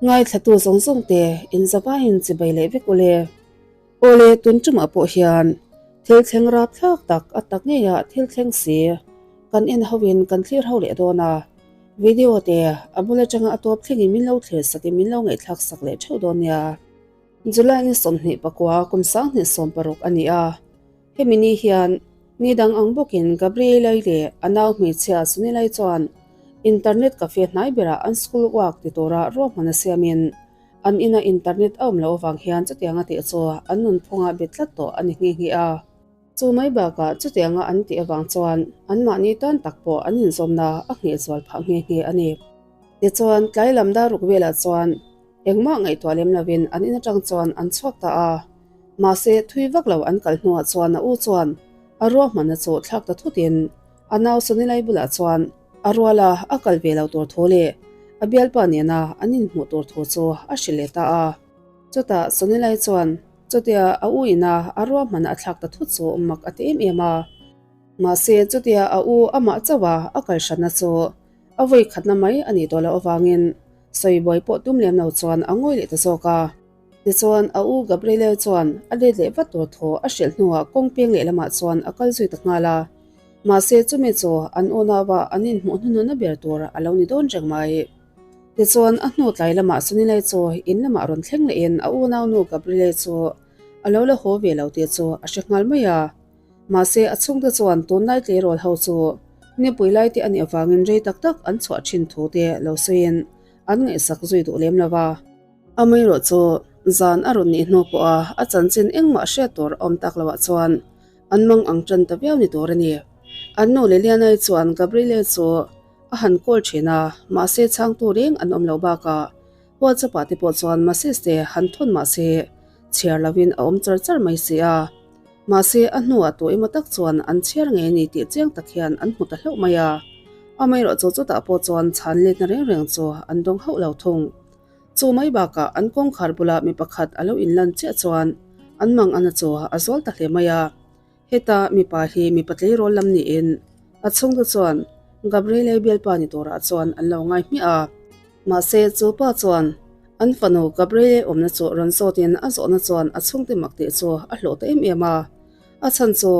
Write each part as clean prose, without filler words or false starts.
Ngaithlatu zawng zawng te in zavaiin chibai leh vek ule. Awle tun tumah pawh hian thil thleng rap thlak tak a tak ngeiah thil thleng si kan en ho in kan thlir ho leh dawn a. Video te a bul atanga a tawp thlengin min lo thlir sak in min lo ngaihthlak sak leh theuh dawn nia. July ni 29 kum 2016 a ni a. Hemi ni hian ni dang ang bawkin Gabriela-i leh a nau hmeichhia Sunila-i chuan internet cafe hnai berah an school work ti tura ruahman a siamin an ina internet a awm loh avang hian chutianga tih chu an nunphunga bet tlat tawh a ni nghe nghe a. Chu mai bakah chutianga an tih avang chuan anmahni tan tak pawh an inzawmna a nghehzual phah nghe nghe a ni. Tichuan, tlai lam dar ruk velah chuan Engmah ngaihtuah lem lovin an in atang chuan an chhuak ta a. Mahse, thui vak lo an kal hnuah chuan a u chuan a ruahmanna chu thlak ta thutin a nau Sunilai bulah chuan a ruala a kal ve lo tur thu leh a bialpa nena an inhmuh tur thu chu a hrilh leh ta a. Chutah Sunilai chuan chutia a u ina a ruahmanna a thlak ta thut chu mak a ti em em a. Mahse, chutia a u amah chauha a kal hranna chu a vawi khatna mai a nih tawh loh avangin Sawibuai pawh tum lem lo chuan a ngawi leh ta zawk a. Tichuan, a u Gabriele chuan a let leh vat tur thaw a hrilh hnuah kawng peng leh lamah chuan a kal zui ta nghal a. Mahse, chumi chu an unauva an inhmuh hnuhnuna ber tur a lo ni dawn reng mai. Tichuan, a hnu tlai lamah Sunilai chu in lamah rawn thleng lehin a unaunu Gabriele chu a lo la haw ve lo tih chu a hre nghal mai a. Mahse, a chhungte chuan tunlai tleirawl ho chu nipui lai te a nih avangin rei tak tak an chhuah thin thu te lo sawiin an ngaihsak zui duh lem lo va. Amaherawh chu zan a rawn nih hnu pawha a chanchin engmah hriat tur a awm tak loah chuan an mang ang tan ta viau ni tur a ni. An nu Liliana-i chuan Gabriele chu a han call thin a, mahse chhangtu reng an awm lo bakah WhatsApp-ah te pawh chuan message te han thawn mahse chhiar lovin a awm char char mai si a. Mahse, a hnuah tu emaw tak chuan an chhiar ngei a ni tih chiang tak hian an hmu ta hlauh mai a. Amaherawh chu chutah pawh chuan chhan letna reng reng chu an dawng hauh lo thung. Chu mai bakah an kawngkhar bulah mi pakhat a lo inlan chiah chuan an mang ana chu a zual ta hle mai a. Heta mipa hi mipa tleirawl lam niin a chhungte chuan Gabriele bialpa ni turah chuan an lo ngai hmiah a. Mahse, chu pa chuan an fanu Gabriele awmna chu rawn zawtin a zawhna chuan a chhungte mak tih chu a hlawh ta em em a. A chhan chu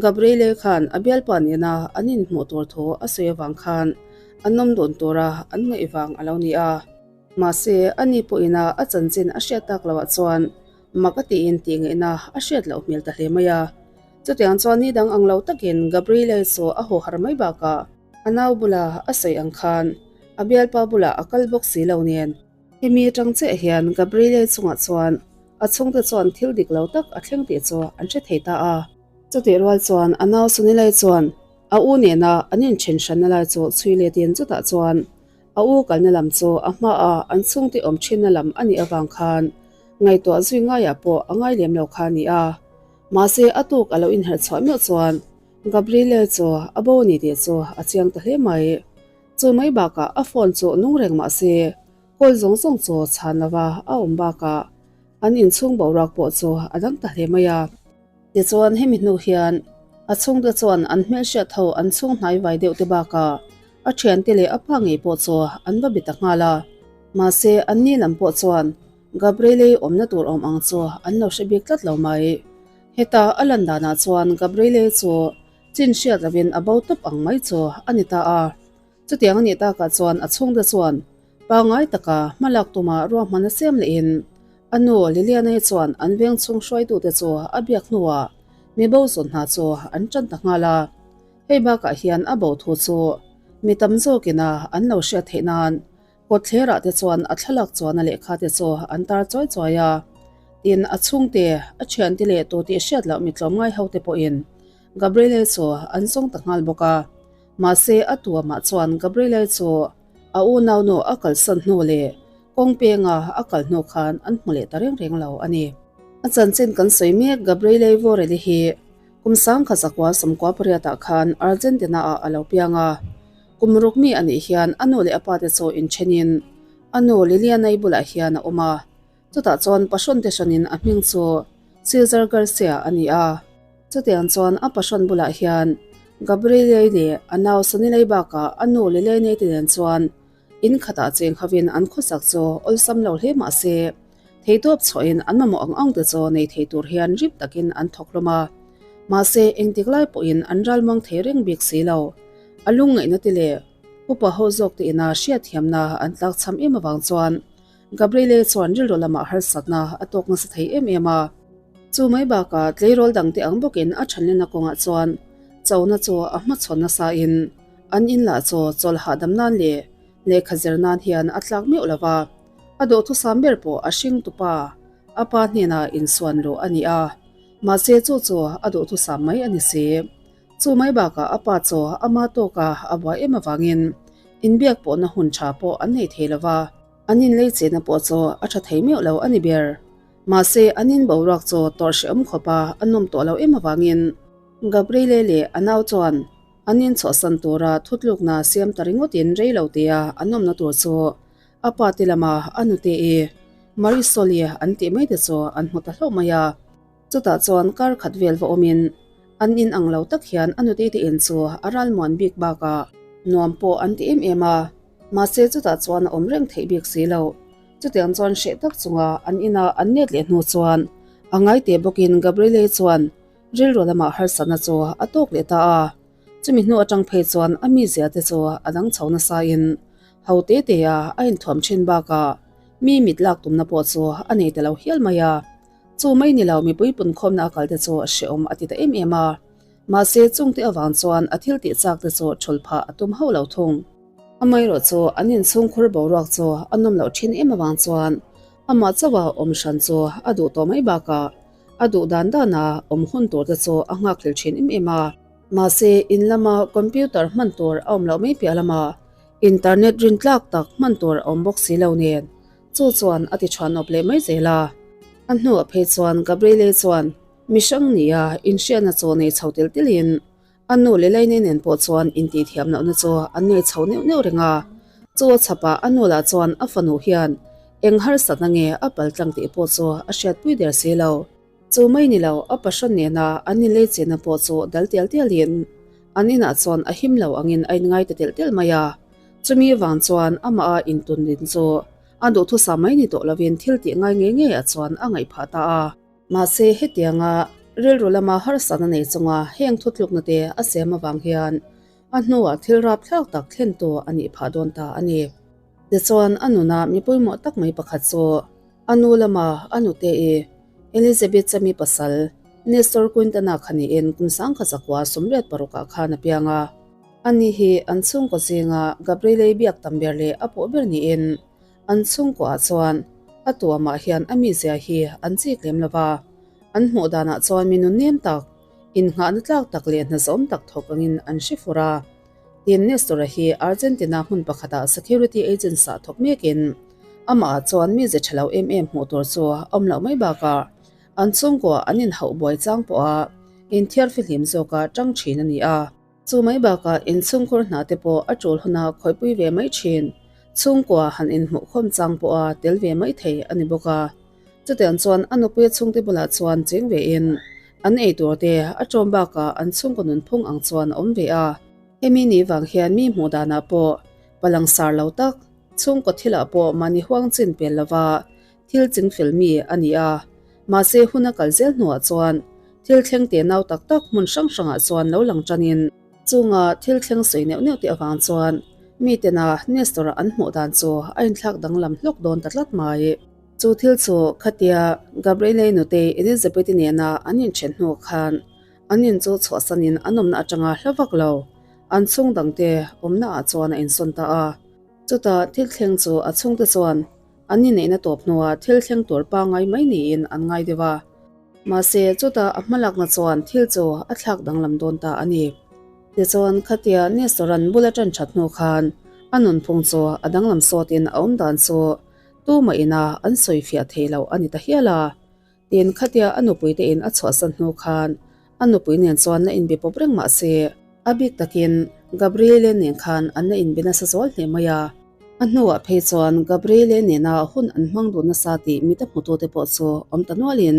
Gabriele khan a bialpa nena an inhmuh tur thu a sawi avang khan an awm dun tura an ngaih vang a lo ni a. Mahse, ani pawhina a chanchin a hriat tak loah chuan Mak a tiin tih ngaihna a hriat loh hmel ta hle mai a. Chutiang chuan ni dang ang lo takin Gabriele chu a haw har mai bakah a nau bula a sawi ang khan a bialpa bulah a kal bawk si lo nen. Hemi atang chiah hian Gabriele chungah chuan a chhungte chuan thil dik lo tak a thleng tih chu an hre thei ta a. Chutih rual chuan a nau Sunilai chuan a u nena an inthen hranna lai chu chhui letin chutah chuan A u kalna lam chu a hmaah an chhungte awm thinna lam a nih avang khan ngaihtuah zui ngaiah pawh a ngai lem lo kha a ni a. Mahse a tuk a lo inherh chhuah meuh chuan Gabriele chu a bo a ni tih chu a chiang ta hle mai. Chu mai bakah a phone chu nung reng mah se call zawng zawng chu chhan lova a awm bakah an inchhung boruak pawh chu a dang ta hle mai a. Tichuan hemi hnu hian a chhungte chuan an hmelhriat ho an chhung hnai vai deuh te bakah a thiante leh a pa ngei pawh chu an va be ta nghal a. Mahse an ni lam pawh chuan Gabriele awmna tur awm ang chu an lo hre bik tlat lo mai. Heta a lan danah chuan Gabriele chu chin hriat lovin a bo tawp ang mai chu a ni ta a. Chutiang a nih takah chuan a chhungte chuan pangngai taka hmalak tuma ruahman a siam lehin a nu Liliana-i chuan an veng chhung hruaitute chu a biak hnuah mi bo zawn hna chu an tan ta nghal a. Hei bakah hian a bo thu chu mi tam zawkina an lo hriat theih nan kawtthlerah te chuan a thlalak chuan a lehkha te chu an tar chuai chuai a. Tin, a chhungte, a thiante leh tu tih hriat loh mi tlawmngai ho te pawhin Gabriele chu an zawng ta nghal bawk a. Mahse, a tuamah chuan Gabriele chu a unaunu a kalsan hnu leh kawng penga a kal hnu khan an hmu leh ta reng reng lo a ni. A chanchin kan sawi mek Gabriele Vorelli hi kum sangkhat zakua sawmkua pariatah khan Argentina-ah a lo piang a. Kum ruk mi a nih hian a nu leh a pate chu inthenin a nu Liliana-i bulah hian a awm a. Chutah chuan pahrawn te hranin a hming chu Cesar Garcia a ni a. Chutiang chuan a pahrawn bulah hian Gabriele leh a nau Sonilei bakah a nu Liliane te nen chuan. In khatah cheng hovin an khawsak chu awlsam lo hle mah se, Theihtawp chhuahin an mamawh ang ang te chu nei thei tur hian rip takin an thawk hlawm a. Mahse, engtik lai pawhin an ralmuang thei reng bik si lo. A lungngaihna te leh upa ho zawk te ina hriatthiamna an tlakchham em avang chuan Gabriele chuan rilru lamah harsatna a tawk nasa thei em em a. Chu mai bakah tleirawl dangte ang bawkin a thanlenna kawngah chuan chona chu a hmachhawn nasain an in lah chu chawlh hahdam nan leh lehkha zir nan hian a tlak meuh lo va. A duhthusam ber pawh a hring tupa a pa hnenah insuan luh a ni a, mahse chu chu a duhthusam mai a ni si. Chu mai bakah a pa chu ama tawka a buai em avangin inbiak pawhna hun tha pawh an nei thei lo va, an inlei chenna pawh chu a tha thei meuh lo a ni ber. Mahse an in boruak chu tawrh hrehawm khawpa a nawm tawh lo em avangin Gabriele leh a nau chuan an inchhuahsan tura thutlukna siam ta ringawtin rei lo tia an awmna tur chu A pa te lama a nute i Marisol-i an tih mai te chu an hmu ta hlauh mai a. Chutah chuan kar khat vel va awmin an in ang lo tak hian a nute te in chu a ralmuan bik bakah nuam pawh an ti em em a. Mahse chutah chuan a awm reng theih bik si lo. Chutiang chuan hreh tak chunga an ina an let leh hnu chuan a ngai teh bawkin Gabriele chuan rilru lamah harsatna chu a tawk leh ta a. Chumi hnu atang phei chuan a mizia te chu a dang chho nasain ho te te a a inthuam thin bakah mi mit lak tumna pawh chu a nei ta lo hial mai a. Chu mai ni lo mipui punkhawmna a kal te chu hrehawm a ti ta em em a. Mahse chungte avang chuan a thil tih chak te chu thul phah a tum hauh lo thung. Amaherawh chu an inchhungkhur boruak chu a nawm loh thin em avang chuan amah chauha awm hran chu a duh tawh mai bakah a duh dan dana awm hun tur te chu a nghakhlel thin em em a. Mahse, in lama computer hman tur a awm loh mai piah lama internet rin tlak tak hman tur a awm bawk si lo nen, chu chuan a ti chhuan awp leh mai zel a. A hnuah phei chuan Gabriele chuan mihrang nia inhriatna chu nei chho tel telin a nu leh Laine nen pawh chuan intihthiam lohna chu an nei chho neuh neuh reng a. Chu a chhapah a nu lah chuan a fanu hian eng harsatna nge a paltlang tih pawh chu a hriatpui der si lo. Chu mai ni lo, a passion nena an inlei chenna pawh chu dal tial tialin an inah chuan a him lo angin a inngai ta telh telh mai a. Chumi vang chuan amah a intunlin chu a duhthusam mai ni tawh lovin thil tih ngai ngei ngeiah chuan a ngaih phah ta a. Mahse, hetianga rilru lama harsatna nei chunga heng thutlukna te a siam avang hian a hnuah thil rapthlak tak thlentu a nih phah dawn ta a ni. Tichuan, a nuna mi pawimawh tak mai pakhat chu A nu lama a nute i Elizabeth Chami pasal Nestor Quintana kha niin kum sangkha zakua 86 ah khan a piang a. Ani hi an chhungkaw zinga Gabrielei biak tam ber leh a pawh ber niin an chhungkaw ah chuan a tuamah hian a mizia hi an chik lem lo va. An hmuh danah chuan mi nunnem tak, innghahna tlak tak leh hnazawm tak thawk angin an hre fur a. Tin, Nestor-a hi Argentina hmun pakhatah security agents-ah thawk mekin amahah chuan mi ze tha lo em em hmuh tur chu a awm loh mai bakah an chhungkaw an inhauh buai chang pawha inthiar fihlim zawka tang thin a ni a. Chu mai bakah inchhungkhur hna te pawh a tul huna khawihpui ve mai thin, chhungkua han inhmuhkhawm chang pawha tel ve mai thei a ni bawk a. Chutiang chuan a nupuia chhungte bulah chuan cheng vein an ei tur te a ṭawm bakah an chhungkaw nunphung ang chuan a awm ve a. Hemi ni vang hian mi hmuh danah pawh palangsar lo tak, chhungkaw thilah pawh mahni huang chin pel lova thil chingfel mi a ni a. Mahse hun a kal zel hnuah chuan thil thleng te nau tak tak hmun hrang hrangah chuan lo lang ṭanin, chunga thil thleng sawi neuh neuh te avang chuan mitena Nestor-a an hmuh dan chu a inthlak danglam hlawk dawn ta tlat mai. Chu thil chu khatia Gabriele nute Elizabeth-i nena an inthen hnu khan an in chu chhuahsanin an awmna atanga hla vak lo, an chhung dangte awmna ah chuan a insawn ta a. Chutah thil thleng chu a chhungte chuan an inneihna tawp hnuah thil thleng tur pangngai mai niin an ngai deuh a. Mahse chutah a hmalakna chuan thil chu a thlak danglam dawn ta a ni. Tichuan khatia Nestor-a'n bul a tan that hnu khan a nunphung chu a danglam sawtin a awm dan chu Tumah ina an sawi fiah thei lo a ni ta hial a. Tin, khatia a nupui te in a chhuahsan hnu khan a nupui nen chuan la inbe pawp reng mah se, a bik takin Gabriele nen khan an la inbe nasa zual hle mai a. A hnuah phei chuan Gabriele nena hun an hmang dun nasa tih mita hmutute pawh chu awm ta nualin,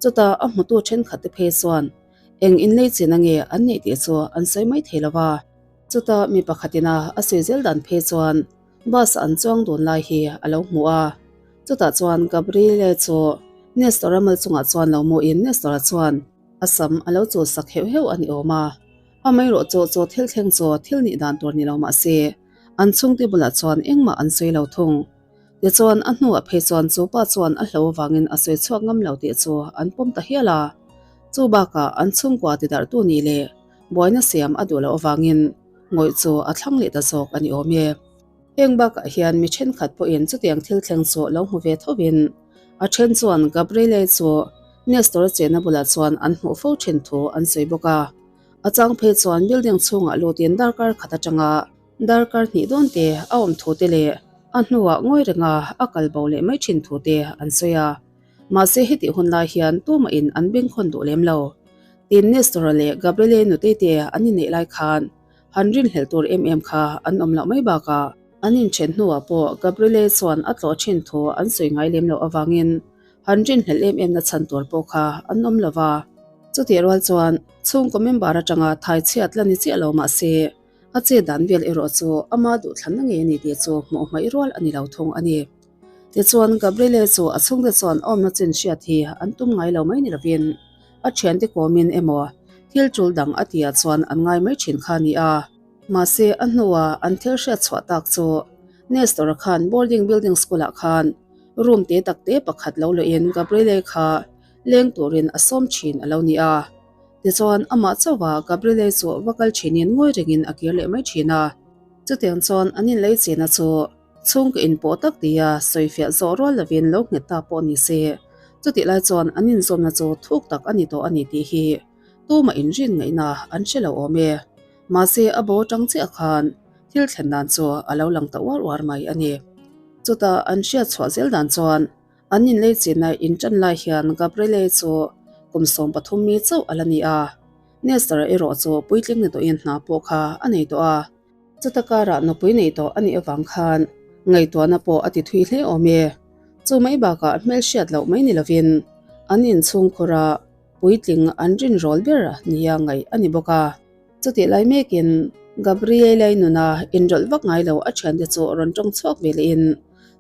chutah a hmutu thenkhat te phei chuan eng inlei chin ange an neih tih chu an sawi mai thei lo va. Chutah mi pakhatin a a sawi zel dan phei chuan. Bus an chuang dun lai hi a lo hmu a. Chutah chuan Gabriele chu Nestor-a mal chungah chuan lo hmuhin Nestor-a chuan a sam a lo chul sak heuh heuh a ni awm a. Amaherawhchu chu thil thleng chu thil nih dan tur ni lo mah se, an chhungte bulah chuan engmah an sawi lo thung. Tichuan a hnuah phei chuan chu pa chuan a hlo avangin a sawi chhuak ngam lo tih chu an pawm ta hial a. Chu bakah an chhungkua tidarhtu nih leh buaina siam a duh loh avangin ngawih chu a thlang leh ta zawk a ni awm e. Heng bakah hian mi thenkhat pawhin chutiang thil thleng chu lo hmu ve thovin a then chuan Gabriele chu Nestor-a chenna bulah chuan an hmuh fo thin thu an sawi bawk a. A chang phei chuan building chhungah lutin darkar khat atanga darkar hnih dawn te a awm thu te leh a hnuah ngawi renga a kal bo leh mai thin thu te an sawi a. Mahse hetih hun lai hian tumahin an bengkhawn duh lem lo. Tin Nestor-a leh Gabriele nutei te an inneih lai khan Han rinhlelh tur em em kha an awm loh mai bakah an inthen hnuah pawh Gabriele chuan a tlawh thin thu an sawi ngai lem loh avangin han rinhlelh em em na chhan tur pawh kha an awm lo va. Chutih rual chuan chhungkaw member atanga thai chhiat la ni chiah lo mah se a chet dan vel erawh chu ama duhthlanna ngei a ni tih chu hmuh hmaih rual a ni lo thung a ni. Tichuan Gabriele chu a chhungte chuan a awmna chin hriat hi an tum ngai lo mai ni lovin a thiante kawmin emaw thil tul dang a tihah chuan an ngai mai thin kha a ni a. Mahse a hnua an thil hriat chhuah tak chu Nestor-a khan boarding building school-ah khan room te tak te pakhat lo luahin Gabriele kha leng turin a sawm thin a lo ni a. Tichuan amah chauha Gabriele chu va kal thinin ngawi rengin a kir leh mai thin a. Chutiang chuan an inlei chena chu Chhungkaw inpawh tak tia sawifiah zawh rual lovin lo nghet ta pawh ni se, chutih lai chuan an inzawmna chu thuk tak a ni tawh a ni tih hi tumah inrin ngaihna an hre lo awm e. Mahse a bo atang chiah khan thil thlen dan chu a lo lang ta uar uar mai a ni. Chutah an hriat chhuah zel dan chuan an inlei chinna intan lai hian Gabriele chu kum 13 mi chauh a la ni a, Nestor-a erawh chu puitling ni tawhin hna pawh kha a nei tawh a. Chuta karah nupui nei tawh a nih avang khan ngaihtuahna pawh a ti thui hle awm e. Chu mai bakah hmelhriat loh mai ni lovin an inchhungkhura puitling an rinrawl ber nia ngaih a ni bawk a. Chutih lai mekin Gabriela-i nuna inrawlh vak ngai lo a thiante chu rawn tawng chhuak ve lehin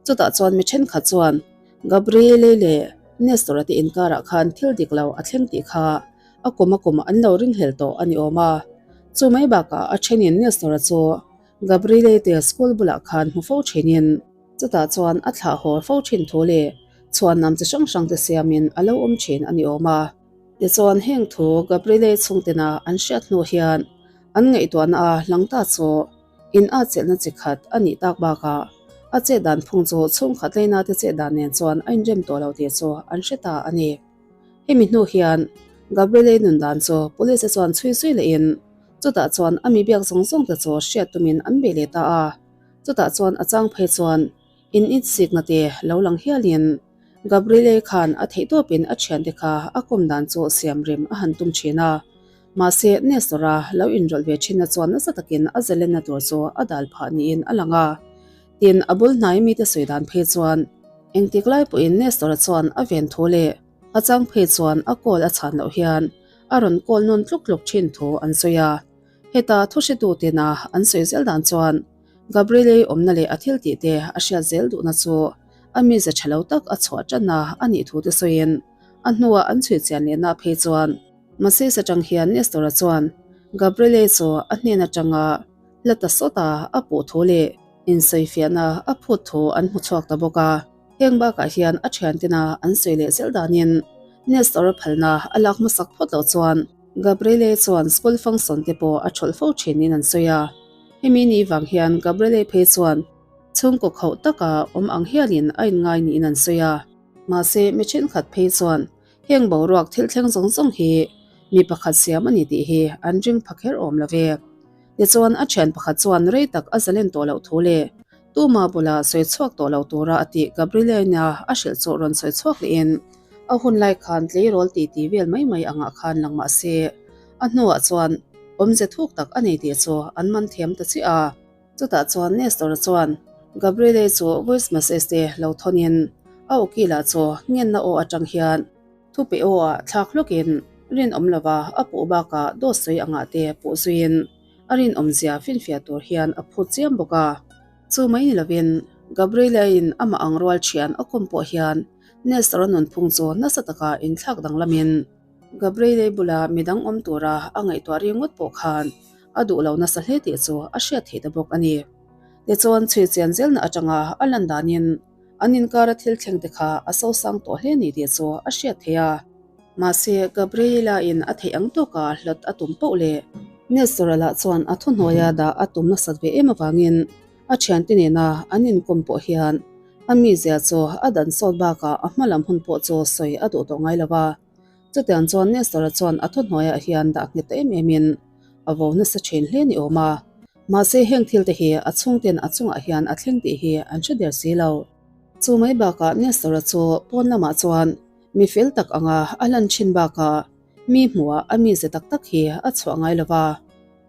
chutah chuan mi thenkhat chuan Gabriela-i leh Nestor-a te inkarah khan thil dik lo a thleng tih kha a kum a kum an lo ringhlel tawh a ni awm a. Chu mai bakah a thenin Nestor-a chu Gabriele te school bulah khan hmu fo thinin chutah chuan a thlah haw fo thin thu leh chhuanam chi hrang hrang te siamin a lo awm thin a ni awm a. Tichuan heng thu Gabriele chhungtena an hriat hnu hian an ngaihtuahna a hlang ta chu in a chelhna chi khat a nih tak bakah a chet dan phung chu chhungkhat leina te chet dan nen chuan a inrem tawh lo tih chu an hre ta a ni. Hemi hnu hian Gabriele nun dan chu police te chuan chhui zui lehin chutah chuan a mi biak zawng zawng te chu hriat tumin an bei leh ta a, chutah chuan a chang phei chuan in insikna te lo lang hialin Gabriele khan a theihtawpin a thiante kha a kawm dan chu siam rem a han tum thin a, mahse Nestor-a lo inrawlh ve thinna chuan nasa takin a zalenna tur chu a dal phah niin a lang a. Tin, a bul hnai mite sawi dan phei chuan engtik lai pawhin Nestor-a chuan a ven thu leh a chang phei chuan a call a chhan loh hian a rawn call nawn tluk tluk thin thu an sawi a. Heta thuhretu tina an sawi zel dan chuan Gabriele awmna leh a thil tih te a hriat zel duhna chu a mize tha lo tak a chhuah tanna a nih thu te sawiin a hnua an chhui chian lehna phei chuan Moses atang hian Nestor-a chuan Gabriele chu a hnen atanga hla ta sawta a puh thu leh insawifiahna a phut thu an hmu chhuak ta bawk a. Heng bakah hian a thiantina an sawi leh zel danin Nestor-a phalna a lak hmasak phawt loh chuan Gabriele chuan school function te pawh a thawlh fo thinin an sawi a. Hemi ni vang hian Gabriele phei chuan chhungkaw khauh taka awm ang hialin a inngai niin an sawi a. Mahse mi thenkhat phei chuan Heng boruak thil thleng zawng zawng hi mi pakhat siam a ni tih hi an ring pha kher awm lo ve. Tichuan a thian pakhat chuan rei tak a zalen tawh loh thu leh tuma bula sawi chhuak tawh lo tura a tih Gabriela a hrilh chu rawn sawi chhuak lehin a hun lai khan tleirawl titi vel mai mai angah khan lang mah se a hnuah chuan awmze thuk tak a nei tih chu an man thiam ta chiah a. Chutah chuan Nestor-a chuan Gabriele chu voice message te lo thawnin a ukila chu ngenna aw atang hian thupe aw ah thlak hlawkin rinawm lova a puh bakah dawt sawi angah te puh zuiin a rinawmzia finfiah tur hian a phut chiam bawk a. Chu mai ni lovin Gabriela-in amah ang rual thian a kawm pawh hian Nestor-a nunphung chu nasa taka inthlak danglamin Gabriela bula midang awm tura a ngaihtuah ringawt pawh khan a duh lo nasa hle tih chu a hriat theih ta bawk a ni. Tichuan chhui chian zelna atanga a lan danin an inkara thil thleng te kha a sosang tawh hle ni tih chu a hriat theih a. Mahse, Gabriela-in a theih ang tawka hlawt a tum poh leh Nestor-a lah chuan a thuhnuaia dah a tum nasat ve em avangin a thiante nena an inkawm pawh hian a mizia chu a dan sawt bakah a hma lam hun pawh chu sawi a duh tawh ngai lo va. Chutiang chuan Nestor-a chuan a thuhnuaiah hian dah nghet ta em emin a vo nasa thin hle ni awm a. Mahse, heng thil te hi a chhungten a chungah hian a thleng tih hi an hre der si lo. Chu mai bakah Nestor-a chu pawn lamah chuan Mi fel tak anga a lan thin bakah mi hmuhah a mize tak tak hi a chhuah ngai lo va.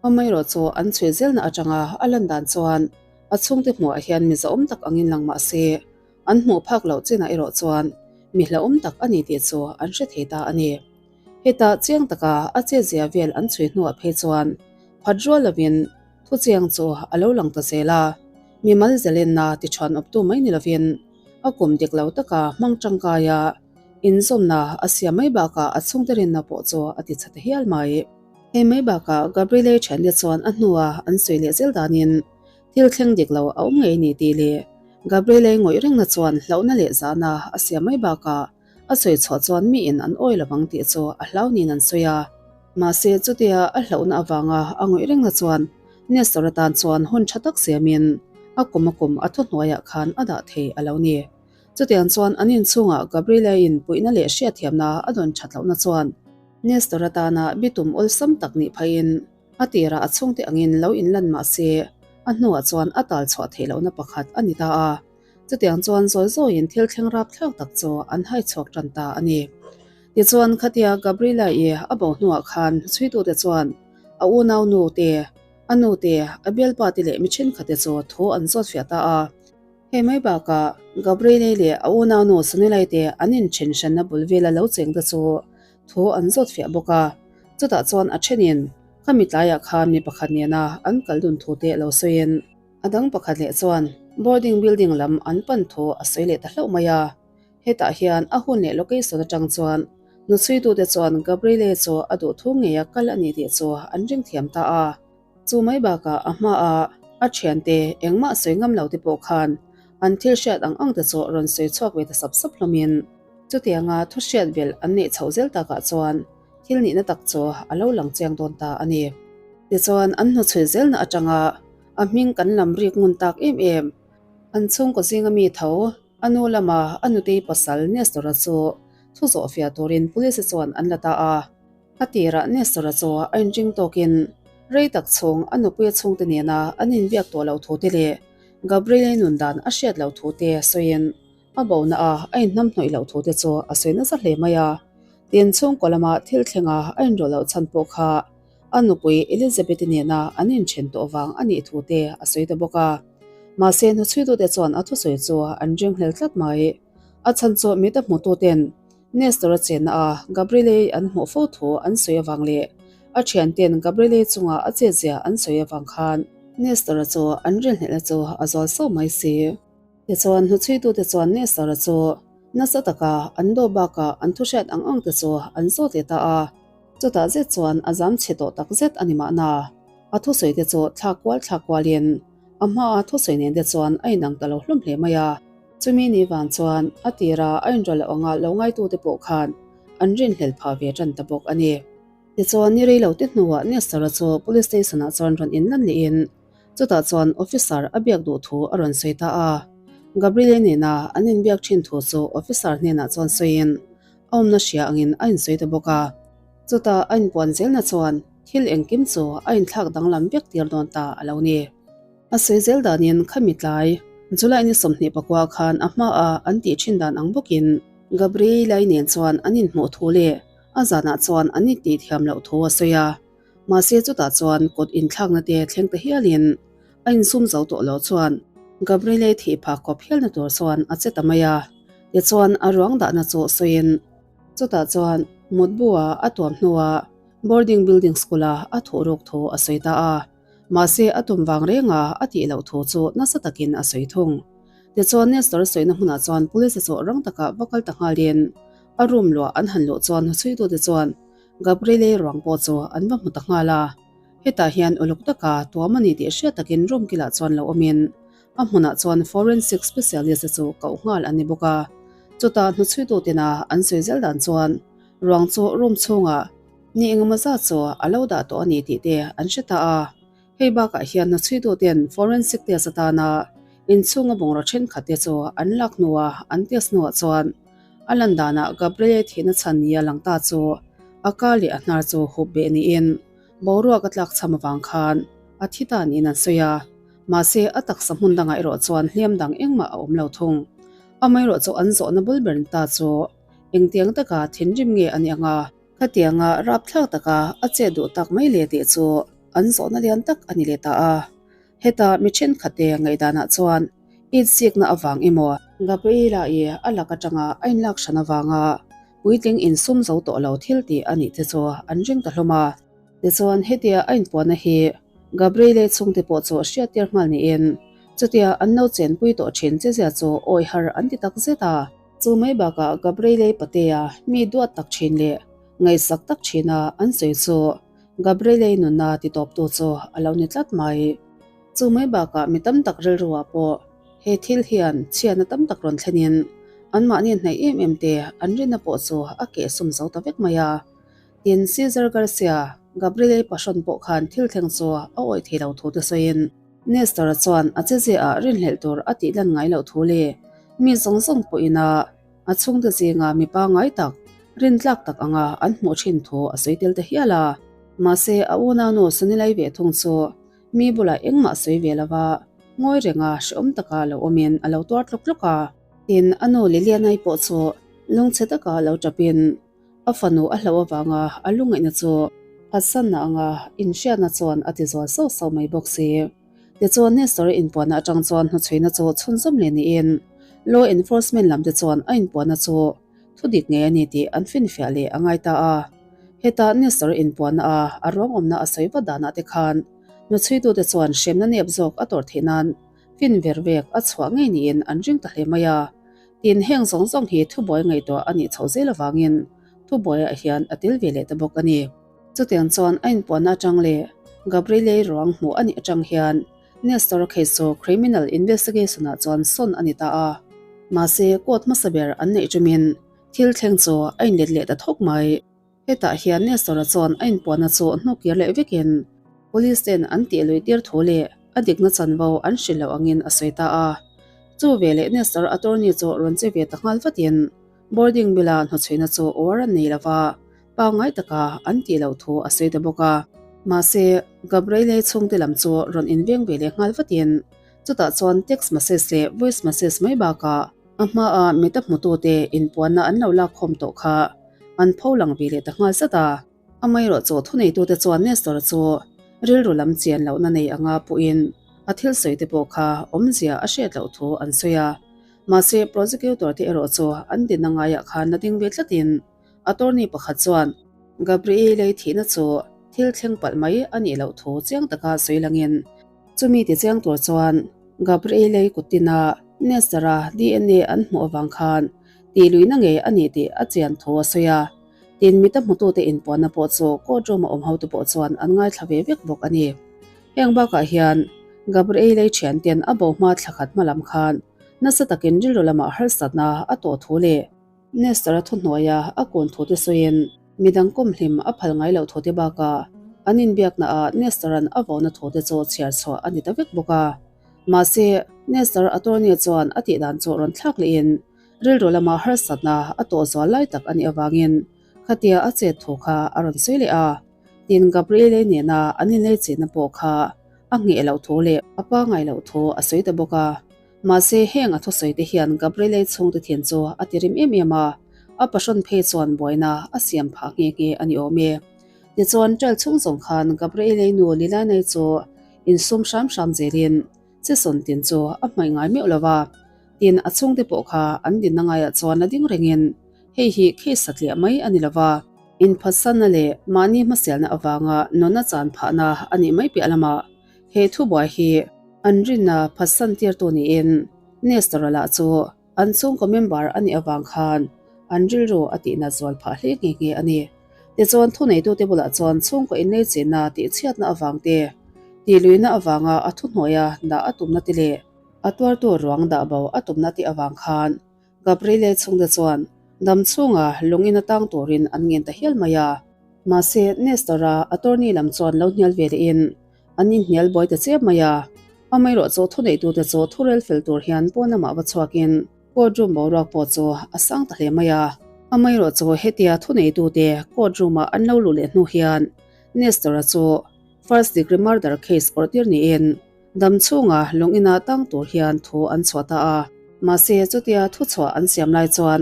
Amaherawh chu an chhui zelna atanga a lan dan chuan a chhungte hmuhah hian mi zahawm tak angin lang mah se, an hmuh phak loh chinah erawh chuan mi hlauhawm tak a ni tih chu an hre thei ta a ni. Hetah chiang taka a chetzia vel an chhui hnuah phei chuan phat rual lovin thuchiang chu a lo lang ta zel a, mimal zelenna tichhuan awptu mai ni lovin, A kum dik lo taka hmang tangkaia inzawmna a siam mai bakah a chhungte rinna pawh chu a ti chhe ta hial mai. Hei mai bakah Gabriele thiante chuan a hnua an sawi leh zel danin thil thleng dik lo a awm ngei ni tih leh Gabriele ngawih rengna chuan hlauhna leh zahna a siam mai bakah a sawi chhuah chuan miin an awi lovang tih chu a hlau niin an sawi a. Mahse chutia a hlauhna avanga a ngawih rengna chuan Nestor atan chuan hun tha tak siamin a kum a kum a thuhnuaiah khan a dah thei a lo ni. Chutiang chuan an inchhungah Gabriela-in puihna leh hriatthiamna a dawn that lohna chuan Nestor atana bitum awlsam tak nih phaiin a tirah a chhungte angin lo inlan mah se a hnuah chuan a tal chhuah theih lohna pakhat a ni ta a. Chutiang chuan zawi zawiin thil thleng rapthlak tak chu an hai chhuak tan ta a ni. Tichuan khatia Gabriela-i a bo hnuah khan chhuitute chuan a unau nu te, a nu te, a bialpa te leh mi thenkhat te chu thu an zawt fiah ta a. Hei mai bakah Gabriela-i leh a unau nu Sunila-i te an inthen hranna bul vela lo cheng te chu thu an zawt fiah bawk a. Chutah chuan a thenin khami tlaiah khan mi pakhat nena an kal dun thu te lo sawiin, A dang pakhat leh chuan boarding building lam an pan thu a sawi leh ta hlauh mai a. Hetah hian a hun leh location atang chuan nuchhuitute chuan Gabriele chu a duh thu ngeia kal a ni tih chu an ring thiam ta a. Chu mai bakah a hmaah a thiante engmah sawi ngam lo te pawh khan an thil hriat ang ang te chu rawn sawi chhuak ve ta sap sap hlawmin chutianga thu hriat belh an neih chhoh zel takah chuan thil nihna tak chu a lo lang chiang dawn ta a ni. Tichuan an hnuchhui zelna atanga a hming kan lam rik ngun tak em em. An chhungkaw zinga mi tho, a nu lama a nutei pasal Nestor-a chu thu zawh fiah turin police chuan an la ta a. A tirah Nestor-a chu a inring tawkin rei tak chhung a nupuia chhungte nena an inbiak tawh loh thu te leh Gabriel-i nun dan a hriat loh thu te sawiin a bona a a inhnamhnawih loh thu te chu a sawi nasa hle mai a. Tin, chhungkaw lama thil thlenga a inrawlh loh chhan pawh kha A nupui Elizabeth-i nena an inthen tawh vang a nih thu te a sawi ta bawk a. Mahse, hnuchhuitute chuan a thusawi chu an ringhlel tlat mai. A chhan chu mit a hmututen Nestor-a chenna a Gabriele-i an hmuh fo thu an sawi avang leh a thianten Gabriele-i chunga a chetzia an sawi avang khan Nestor-a chu an rilhnelhna chu a zual sauh mai si. Tichuan, hnuchhuitute chuan Nestor-a chu nasa taka an do bakah an thuhriat ang ang te chu an zawt leh ta a. Chutah zet chuan a zam chhe tawh tak zet a ni mahna, a thusawi te chu thlak kual thlak kualin a hmaa thusawi nen te chuan a inang ta lo hlawm hle mai a. Chumi ni vang chuan a tira a inrawlh loh anga lo ngaitute pawh khan an rinhlel phah ve tan ta bawk a ni. Tichuan ni rei lo te hnuah Nestor-a chu Police Station-ah chuan rawn inlan lehin chutah chuan officer a biak duh thu a rawn sawi ta a. Gabriel-i nena an inbiak thin thu chu officer hnenah chuan sawiin A awmna hria angin a insawi ta bawk a. Chutah a inpuan zelna chuan thil engkim chu a inthlak danglam vek tir dawn ta a lo ni. A sawi zel danin khami tlai July ni 24 khan a hmaa an tih thin dan ang bawkin Gabriela-i nen chuan an inhmuh thu leh a zanah chuan an intih thiam loh thu a sawi a. Mahse chutah chuan kut inthlakna te thleng ta hialin a insum zo tawh lo chuan Gabriela-i thih phah khawp hialna tur chuan a che ta mai a. Tichuan a ruang dahna chu sawiin chutah chuan mutbu-a a tuam hnuah boarding building school-a a thuh ruk thu a sawi ta a. Mahse a tum vang renga a tih loh thu chu nasa takin a sawi thung. Tichuan Nestor sawina hmunah chuan police chu rang taka va kal ta nghalin a room luah an han luh chuan hnuchhuitute chuan Gabriele ruang pawh chu an va hmu ta nghal a. Hetah hian uluk taka tuam a ni tih hriat takin room kilah chuan lo awmin a hmunah chuan forensic specialist te chu koh nghal an ni bawk a. Chutah hnuchhuitutena an sawi zel dan chuan ruang chu room chhungah ni engemaw zat chu a lo dah tawh a ni tih te an hre ta a. Hei bakah hian hnuchhuituten forensic test atana inchhunga bungraw thenkhat te chu an lak hnuah an test hnuah chuan a lan danah Gabriele thihna chhan nia lang ta chu a ka leh a hnar chu hup beh niin boruak a tlak chham avang khan a thi ta niin an sawi a. Mahse a taksa hmun dangah erawh chuan hliam dang engmah a awm lo thung. Amaherawh chu an zawhna bul ber ni ta chu engtiang taka thinrim nge a nih anga khatianga rapthlak taka a chet duh tak mai le tih chu an zawhna lian tak a ni leh ta a. Heta mi thenkhatte ngaihdanah chuan itsikna avang emaw, Gabriela-i a lak atanga a inlak hran avanga puitling insum zo tawh lo thil tih a nih te chu an ring ta hlawm a. Tichuan hetia a inpuahna hi Gabriele chhungte pawh chu hriattir nghal niin chutia an lo chenpui tawh thin chezia chu awi har an ti tak zet a. Chu mai bakah Gabriele patea mi duat tak thin leh ngaihsak tak thina an sawi chu Gabriele nunna titawptu chu a lo ni tlat mai. Chu mai bakah mi tam tak rilruah pawh he thil hian chhiatna tam tak rawn thlenin anmahni hnaih em em te an rinna pawh chu a kehsum zo ta vek mai a. Tin, Cesar Garcia, Gabriele pahrawn pawh khan thil thleng chu a awih thei lo thu te sawiin, Nestor-a chuan a cheziaah rinhlelh tur a tih lan ngai loh thu leh mi zawng zawng pawhin a a chhungte zinga mi pangngai tak, rintlak tak anga an hmuh thin thu a sawi tel ta hial a. Mahse, a unaunu Sunilai ve thung chu mi bulah engmah sawi ve lova ngawi renga hrehawm taka lo awmin a lo tuar tlawk tlawk a. Tin, a nu Lilianai pawh chu lungchhe taka lo tapin a fanu a hlauh avanga a lungaihna chu phatsanna anga inhriatna chuan a ti zual sauh sauh mai bawk si. Tichuan Nestor-a inpuahna atang chuan hnuchhuina chu chhunzawm leh niin law enforcement lam te chuan a inpuahna chu thudik ngei a ni tih an finfiah leh a ngai ta a. Heta Nestor-a inpuahna a a ruang awmna a sawi vat danah te khan hnuchhuitute chuan hremna nep zawk a tawrh theih nan fin ver vek a chhuah ngei niin an ring ta hle mai a. Tin, heng zawng zawng hi thubuai ngaihtuah a nih chhoh zel avangin thubuaiah hian a tel ve leh ta bawk a ni. Chutiang chuan a inpuanna atang leh Gabrielei ruang hmuh a nih atang hian Nestor case chu criminal investigation-ah chuan sawn a ni ta a. Mahse, court hmasa ber an neih tumin thil thleng chu a inlet leh ta thawk mai. Hetah hian Nestor-a chuan a inpuanna chu hnukir leh vekin police ten an tih luih tir thu leh a dikna chanvo an hrilh loh angin a sawi ta a. Chu veleh Nestor attorney chu rawn che ve ta nghal vatin boarding bill-a hnuchhuihna chu uar an nei lova pangngai taka an tih loh thu a sawi ta bawk a. Mahse, Gabriele chhungte lam chu rawn inveng ve leh nghal vatin chutah chuan text message leh voice message mai bakah A hmaah mita hmutute inpuanna an lo lakkhawm tawh kha an pho lang ve leh ta nghal zat a. Amaherawh chu thuneitute chuan Nestor chu rilru lam chian lohna nei anga puhin a thil sawi te pawh kha awmzia a hriat loh thu an sawi a. Mahse, prosecutor te erawh chu an dinna ngaiah khan la ding ve tlatin attorney pakhat chuan Gabriele thihna chu thil thleng palh mai a nih loh thu chiang taka sawi langin Chumi ti chiang tur chuan Gabriele kuttina Nestor-a DNA an hmuh avang khan tihluihna ngei a ni tih a chian thu a sawi a. Tin, mita hmutute inpuanna pawh chu court room-a awm hote pawh chuan an ngaithla ve vek bawk a ni. Heng bakah hian Gabriele thianten a bo hma thla khat hma lam khan nasa takin rilru lamah harsatna a tawh thu leh Nestor-a thuhnuaia a kun thute sawiin midang kawmhlim a phal ngai loh thute bakah an inbiaknaah Nestor-a'n a vawna thute chu chhiar chhuah a ni ta vek bawk a. Mahse, Nestor attorney chuan a tih dan chu rawn thlak lehin rilru lama harsatna a tawh zual lai tak a nih avangin khatia a chet thu kha a rawn sawi leh a. Tin, Gabriele nena an inlei chenna pawh kha a ngheh loh thu leh a pangai loh thu a sawi ta bawk a. Mahse, heng a thusawi te hian Gabriele chhungte thian chu a ti rim em em a, a pahrawn phei chuan buaina a siam phah nghe nghe a ni awm e. Tichuan, trial chhung zawng khan Gabriele nu Lilanai chu insum hram hram zelin chesawn tin chu a hmaih ngai meuh lo va. Tin, a chhungte pawh kha an dinna ngaiah chuan la ding rengin hei hi case satliah mai a ni lo va, inphatsanna leh mahni hmasialna avanga nunna chan phahna a nih mai piah lamah. He thubuai hi an rinna phatsan tirtu niin Nestor-a lah chu an chhungkaw member a nih avang khan an rilru a tihnat zual phah hle nghe nghe a ni. Tichuan thuneitute bulah chuan chhungkaw inlei chenna tihchhiatna avang te, tihluihna avanga a thuhnuaia dah a tumna te leh a tuartu ruang dah bo a tumna te avang khan Gabriele chhungte chuan dam chhunga lung in atang turin an ngen ta hial mai a. Mahse, Nestor-a attorney lam chuan lo hnial ve lehin an inhnial buai ta chiam mai a. Amaherawhchu thuneitute chu thurel fel tur hian pawn lamah va chhuakin court room boruak pawh chu a sang ta hle mai a. Amaherawhchu hetia thuneitute court room-ah an lo luh leh hnu hian Nestor-a chu first degree murder case awrhtir niin Dam chhunga lung ina tang tur hian thu an chhuah ta a, mahse chutia thu chhuah an siam lai chuan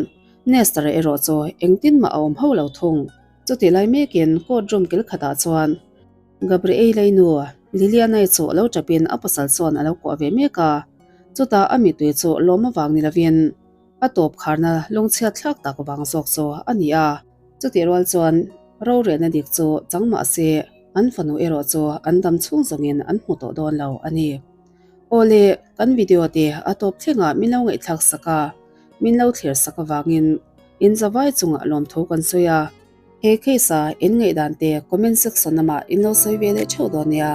Nestor-a erawh chu engtin mah a awm ho lo thung. Chutih lai mekin court room kil khatah chuan Gabrielle-i nu Liliana-i chu lo tapin a pasal chuan a lo kuah ve mek a, chutah a mittui chu lawm avang ni lovin a tawp kharna lungchhiat thlak tak vang zawk chu a ni a. Chutih rual chuan rorelna dik chu chang mah se an fanu erawh chu an dam chhung zawngin an hmu tawh dawn lo a ni. Awle, kan video te a tawp thlengah min lo ngaihthlak sak a, min lo thlir sak avangin in zavai chungah lawmthu kan sawi a. He case a in ngaihdan te comment section lamah in lo sawi ve leh theuh dawn nia.